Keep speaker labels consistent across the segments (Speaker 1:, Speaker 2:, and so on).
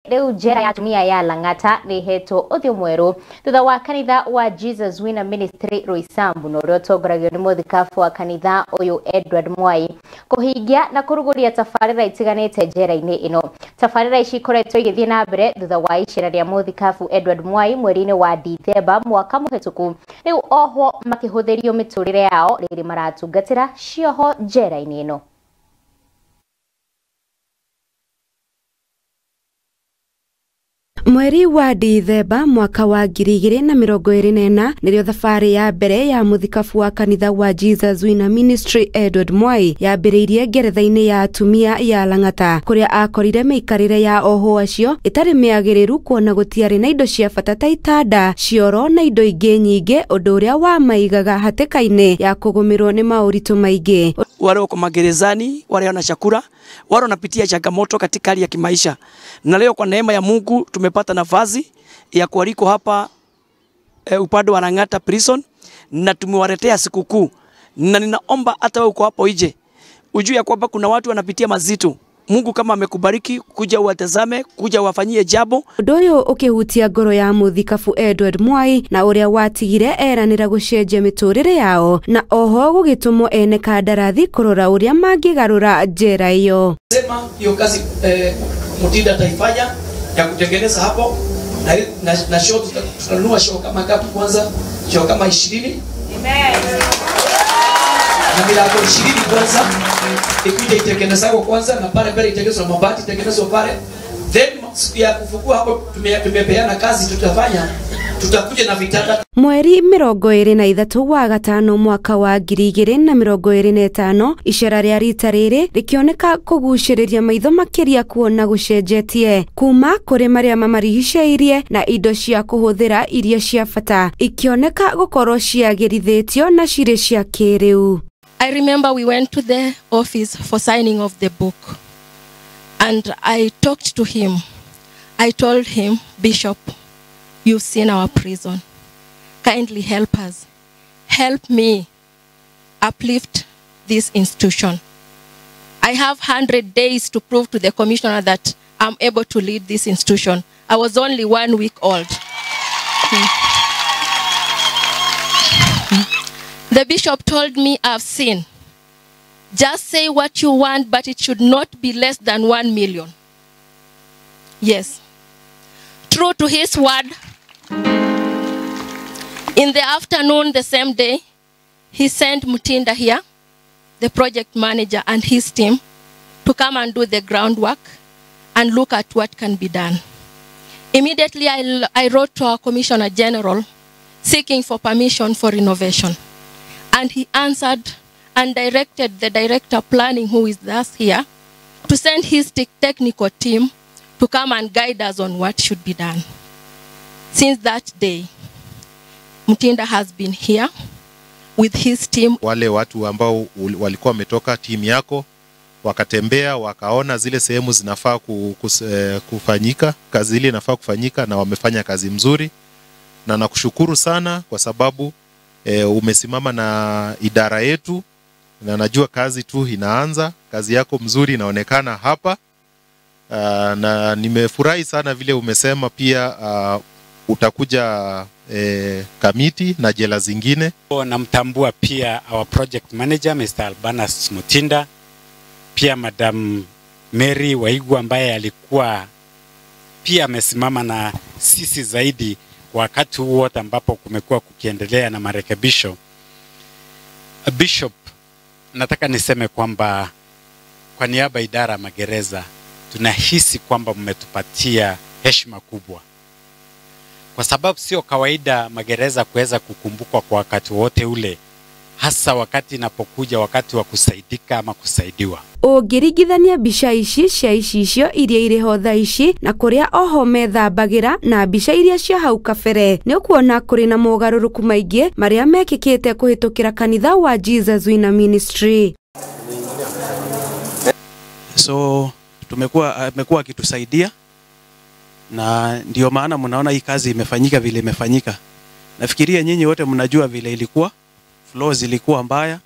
Speaker 1: Riu njera ya atumia ya Lang'ata nĩhetwo ũthiũ mwerũ thutha wa kanitha wa Jesus Winner Ministry Roysambu na ũrĩa ũtongoragio nĩ mũthikabu wa kanitha ũyũ Edward Mwai kũhingia na kũrugũria tabarĩra itiganĩte njera-inĩ ĩno. Tabarĩra ici ikoretwo igĩthiĩ na mbere thutha wa icera rĩa mũthikabu Edward Mwai mweri-inĩ wa Dithemba mwaka mũhĩtũku. Rĩu ohwo makĩhũthĩrio mĩtũrĩre yao rĩrĩ maratungatĩra cioho njera-inĩ ĩno.
Speaker 2: Mweri wa Dithemba mwaka wa 2024 nĩrĩo thabarĩ ya mbere ya mũthikabu wa kanitha wa Jesus Winner Ministry Edward Mwai yambĩrĩirie ngeretha-inĩ ya atumia ya Lang'ata kũrĩa akorire mĩikarĩre ya ohwo acio ĩtarĩ mĩagĩrĩru kuona gũtiarĩ na indo cia bata ta itanda, cioro na indo ingĩ nyingĩ, ũndũ ũrĩa wamaigaga hatĩka-inĩ ya kũgũmĩrwo nĩ maũritũ maingĩ.
Speaker 3: Wale wako magerezani, wale wana chakula, wale wanapitia changamoto katika hali ya kimaisha. Na leo kwa neema ya Mungu tumepata nafasi ya kualiko hapa upande wa Lang'ata Prison na tumewaletea sikukuu. Na ninaomba hata wewe uko hapo nje ujue ya kwamba kuna watu wanapitia mazito. Mungu kama amekubariki, kuja uwatazame, kuja uwafanyie jambo.
Speaker 2: Ũndũ ũyũ ũkĩhutia ngoro ya mũthikabu Edward Mwai na ũrĩa watigire eranĩra gũcenjia mĩtũrĩre yao na oho gũgĩtũmwo ene kandarathi kũrora ũrĩa mangĩgarũra njera ĩyo.
Speaker 3: Sema hiyo kazi Mutinda ataifanya ya kutengeneza hapo na show tutanunua show kama ngapi kwanza? Show kama 20. Amen. Na milango 20 kwanza ikuja itengenezwa kwanza, na pale mbele itengenezwa mabati, itengenezwa pale. Then siku ya kufungua hapo tumepeana kazi tutafanya, tutakuja na vitanda.
Speaker 2: Mweri 23 wa gatano mwaka wa 2025 icera rĩa rita rĩrĩ rĩkĩoneka kũgucĩrĩria maitho makĩria kuona gũcenjetie kuma kũrĩ marĩa mamarigicĩirie na indo cia kũhũthĩra iria cia bata ikĩoneka gũkorwo ciagĩrithĩtio na cirĩ cia kĩrĩu.
Speaker 4: I remember we went to the office for signing of the book, and I talked to him. I told him, Bishop, you've seen our prison. Kindly help us. Help me uplift this institution. I have 100 days to prove to the commissioner that I'm able to lead this institution. I was only 1 week old. The bishop told me, I've seen. Just say what you want, but it should not be less than 1 million. Yes. True to his word, in the afternoon the same day, he sent Mutinda here, the project manager and his team, to come and do the groundwork and look at what can be done. Immediately, I wrote to our Commissioner General, seeking for permission for renovation. And he answered and directed the director planning, who is thus here, to send his technical team to come and guide us on what should be done. Since that day, Mutinda has been here with his team.
Speaker 5: Wale watu ambao walikuwa wametoka timu yako wakatembea wakaona zile sehemu zinafaa kufanyika, kazi ile inafaa kufanyika, na wamefanya kazi mzuri, na nakushukuru sana kwa sababu umesimama na idara yetu, na najua kazi tu inaanza, kazi yako mzuri inaonekana hapa. Na nimefurahi sana vile umesema pia utakuja Kamiti na jela zingine.
Speaker 6: Namtambua pia our project manager Mr. Albanas Mutinda, pia Madam Mary Waigwa ambaye alikuwa pia amesimama na sisi zaidi wakati wote ambapo kumekuwa kukiendelea na marekebisho. Bishop, nataka niseme kwamba kwa niaba idara magereza tunahisi kwamba mmetupatia heshima kubwa, kwa sababu sio kawaida magereza kuweza kukumbukwa kwa wakati wote ule, hasa wakati inapokuja wakati wa kusaidika ama kusaidiwa.
Speaker 2: Ũngĩringithania mbica ici cia icicio iria irĩ ho thaa ici na kũrĩa oho methambagira na mbica iria cia hau kabere, nĩ ũkuona kũrĩ na mogarũrũku maingĩ marĩa mekĩkĩte kũhĩtũkĩra kanitha wa Jesus Winner Ministry.
Speaker 7: So amekuwa akitusaidia, na ndio maana mnaona hii kazi imefanyika vile imefanyika. Nafikiria nyinyi wote mnajua vile ilikuwa, floor zilikuwa mbaya.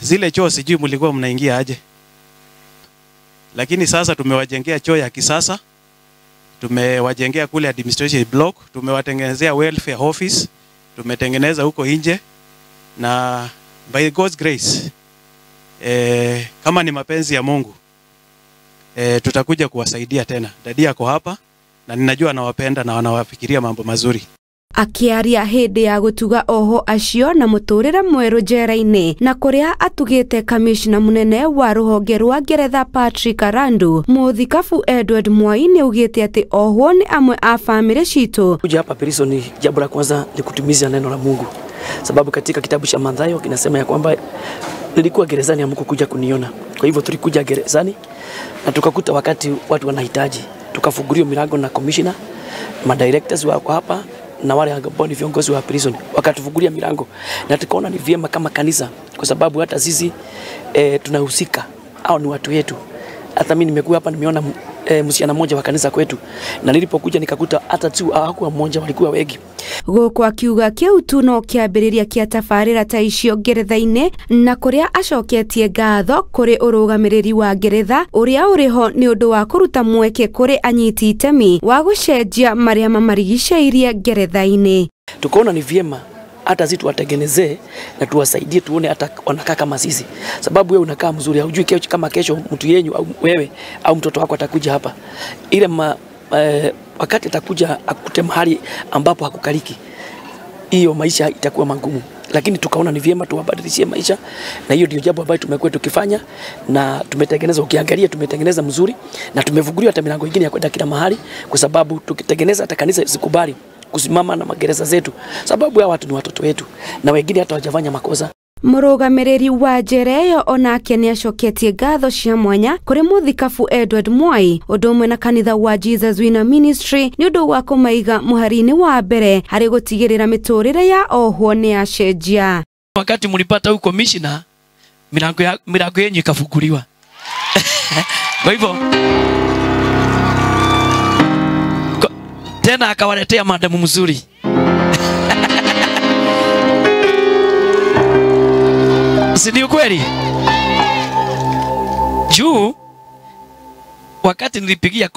Speaker 7: Zile choo sijui mlikuwa mnaingia aje. Lakini sasa tumewajengea choo ya kisasa. Tumewajengea kule administration block, tumewatengenezea welfare office, tumetengeneza huko nje, na by God's grace kama ni mapenzi ya Mungu tutakuja kuwasaidia tena. Dadi yako hapa na ninajua anawapenda na wanawafikiria mambo mazuri.
Speaker 2: Akiaria hindi ya gutuga oho acio na muturire mweru njera-ini na kuria atugite kamishna munene wa ruhonge rwa ngeretha Patrick Arandu, muthikabu Edward Mwai ni augite ati ohwo ni amwe a family citu.
Speaker 3: Kuja hapa prison, jambo la kwanza ni kutimiza neno la Mungu, sababu katika kitabu cha Mathayo kinasema ya kwamba nilikuwa gerezani hamkukuja kuniona. Kwa hivyo tulikuja gerezani na tukakuta wakati watu wanahitaji, tukafunguliwa milango na commissioner, madirectors wako hapa na wale ambao ni viongozi wa prison, wakatufungulia milango na tukaona ni vyema kama kanisa, kwa sababu hata sisi tunahusika, au ni watu wetu. Hata mimi nimekuwa hapa nimeona msichana mmoja wa kanisa kwetu, na nilipokuja nikakuta hata tu hawakuwa mmoja, walikuwa wengi.
Speaker 2: Guku akiuga kiu tu no kiambiriria kia tabarira ta icio ngeretha-ini, na kuria acoketie ngatho kuri urugamiriri wa ngeretha uria uriho ni undu wa kuruta mweke kuri anyiti itemi wa gucenjia maria mamarigiceirie ngeretha-ini.
Speaker 3: Tukaona ni vyema hata sisi tuwatengenezee na tuwasaidie, tuone hata wanakaa kama sisi, sababu wewe unakaa mzuri, haujui kesho kama kesho mtu yenyu au wewe au mtoto wako atakuja hapa, ile wakati atakuja akute mahali ambapo hakukaliki, hiyo maisha itakuwa magumu. Lakini tukaona ni vyema tuwabadilishie maisha, na hiyo ndio jambo ambalo tumekuwa tukifanya na tumetengeneza. Ukiangalia tumetengeneza mzuri na tumefunguliwa hata milango mingine ya kwenda kila mahali, kwa sababu tukitengeneza hata kanisa sikubali kusimama na magereza zetu, sababu hawa watu ni watoto wetu na wengine hata hawajafanya makosa.
Speaker 2: Murugamiriri wa njera iyo onake niacoketie ngatho cia mwanya kuri muthikabu Edward Mwai undu umwe na kanitha wa Jesus Winner Ministry ni undu wa kumaiga muhari-ini wa mbere hari gutigirira miturire ya ohwo ni yacenjia.
Speaker 3: Wakati mulipata huko commissioner, milango yenu ikafunguliwa. Kwa hivyo tena akawaletea madamu mzuri. Si ni ukweli? Juu wakati nilipigia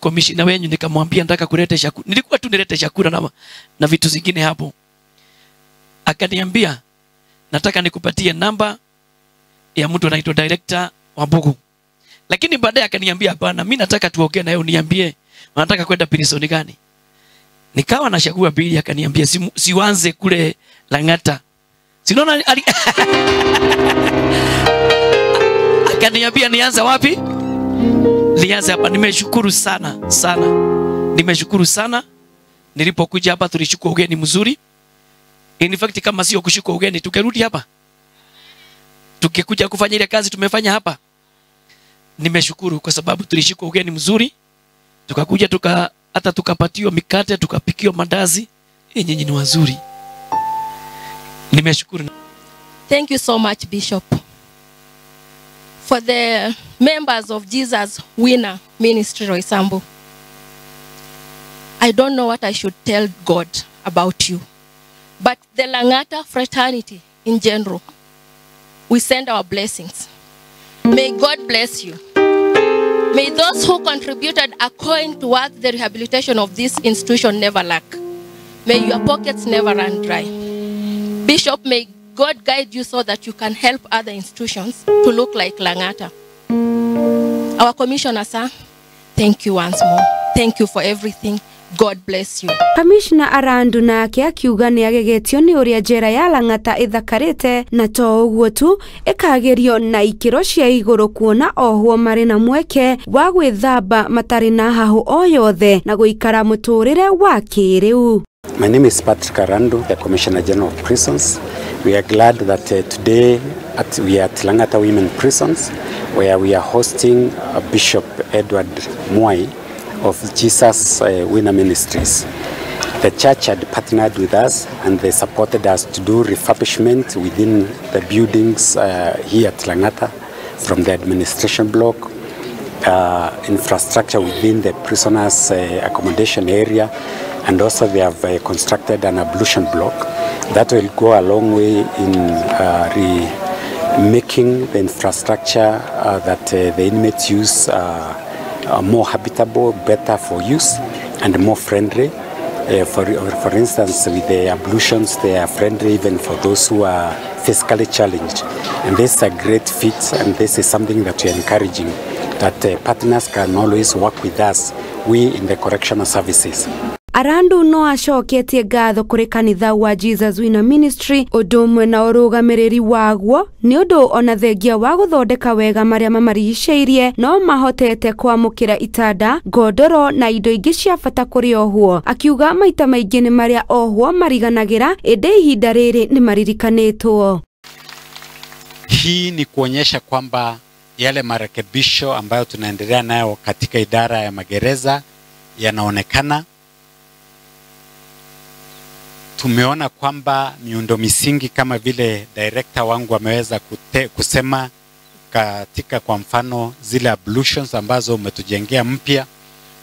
Speaker 3: commissioner wenyu nikamwambia nataka kuleta chakula, nilikuwa tu nilete chakula na vitu zingine hapo. Akaniambia nataka nikupatie namba ya mtu anaitwa director wa Mbugu. Lakini baadaye akaniambia hapana, mimi nataka tuongee na yeye, uniambie unataka kwenda prison gani. Nikawa nachagua mbili, akaniambia sianze kule Lang'ata. Sinaona akaniambia nianze wapi? Nianze hapa. Nimeshukuru sana sana. Nimeshukuru sana. Nilipokuja hapa tulishukua ugeni mzuri. In fact kama sio kushukua ugeni tukerudi hapa, tukikuja kufanya ile kazi tumefanya hapa. Nimeshukuru kwa sababu tulishukua ugeni mzuri. Tukakuja hata tukapatiwa mikate, tukapikiwa mandazi. Nyinyi ni wazuri. Nimeshukuru.
Speaker 4: Thank you so much, Bishop, for the members of Jesus Winner Ministry Roysambu. I don't know what I should tell God about you, but the Lang'ata fraternity in general, we send our blessings. May God bless you. May those who contributed a coin towards the rehabilitation of this institution never lack. May your pockets never run dry. Bishop, may God guide you so that you can help other institutions to look like Lang'ata. Our commissioner, sir, thank you once more. Thank you for everything. God bless you.
Speaker 2: Commissioner Arandu nake akiuga ni agegetio ni uria njera ya Lang'ata ithakarite na to uguo tu ikagerio na ikiro cia iguru kuona ohwo mari na mweke wa gwithamba matari na hahu o yothe na guikara muturire wa kiriu.
Speaker 6: My name is Patrick Arandu, the Commissioner General of Prisons. We are glad that today we are at Lang'ata Women Prisons, where we are hosting Bishop Edward Mwai of Jesus Winner Ministries. The church had partnered with us and they supported us to do refurbishment within the buildings here at Lang'ata, from the administration block, infrastructure within the prisoners' accommodation area, and also they have constructed an ablution block that will go a long way in remaking the infrastructure that the inmates use more habitable, better for use, and more friendly. For instance, with the ablutions, they are friendly even for those who are physically challenged. And this is a great fit, and this is something that we are encouraging, that partners can always work with us, we in the correctional services.
Speaker 2: Arandu no acoketie ngatho kuri kanitha wa Jesus Winner Ministry undu umwe na urugamiriri waguo ni undu ona thengia wa guthondeka wega maria mamarigicĩirie no mahotete kwamũkĩra itanda, ngondoro na indo ingĩ cia bata kũrĩ ohwo. Akiuga maita maingĩ nĩ marĩa ohwo mariganagĩra ĩndĩ ihinda rĩrĩ nĩ maririkanĩtwo.
Speaker 6: Hii ni kuonyesha kwamba yale marekebisho ambayo tunaendelea nayo katika idara ya magereza yanaonekana. Tumeona kwamba miundo misingi kama vile director wangu ameweza kusema katika kwa mfano zile ablutions ambazo umetujengea mpya,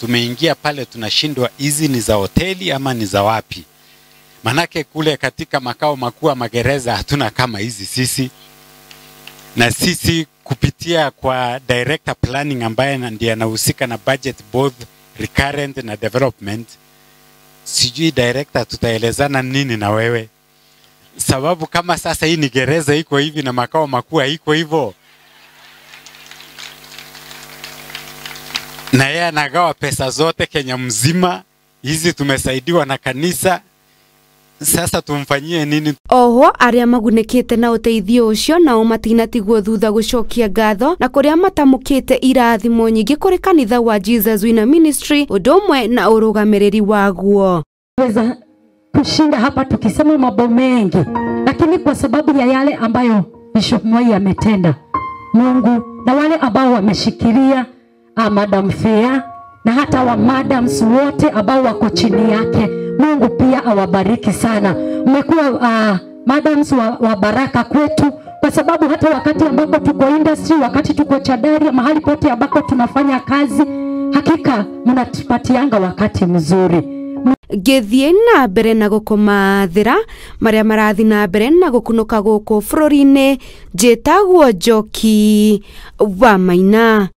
Speaker 6: tumeingia pale tunashindwa hizi ni za hoteli ama ni za wapi. Manake kule katika makao makuu ya magereza hatuna kama hizi sisi. Na sisi kupitia kwa director planning ambaye ndiye anahusika na budget both recurrent na development, sijui director tutaelezana nini na wewe, sababu kama sasa hii ni gereza iko hivi na makao makuu iko hivyo, na yeye anagawa pesa zote Kenya mzima, hizi tumesaidiwa na kanisa, sasa tumfanyie nini?
Speaker 2: Oho aria magunĩkĩte na ũteithio ũcio nao matinatigwo thutha gũcokia ngatho na kũrĩa matamũkĩte irathimo nyingĩ kũrĩ kanitha wa Jesus Winner Ministry ũndũ ũmwe na ũrũgamĩrĩri waguo.
Speaker 8: Weza kushinda hapa tukisema mambo mengi, lakini kwa sababu ya yale ambayo Bishop Mwai ametenda, Mungu na wale ambao wameshikilia Madam Fea na hata wa madams wote ambao wako chini yake, Mungu pia awabariki sana. Mmekuwa madams wa baraka kwetu, kwa sababu hata wakati ambapo tuko industry, wakati tuko Chadaria, mahali pote ambako tunafanya kazi, hakika mnatupatianga wakati mzuri.
Speaker 2: Ngĩthiĩ na mbere na gũkũmathĩra marĩa marathiĩ na mbere na gũkunũka gũkũ bũrũri-inĩ, njĩtagwo Njoki wa Maina.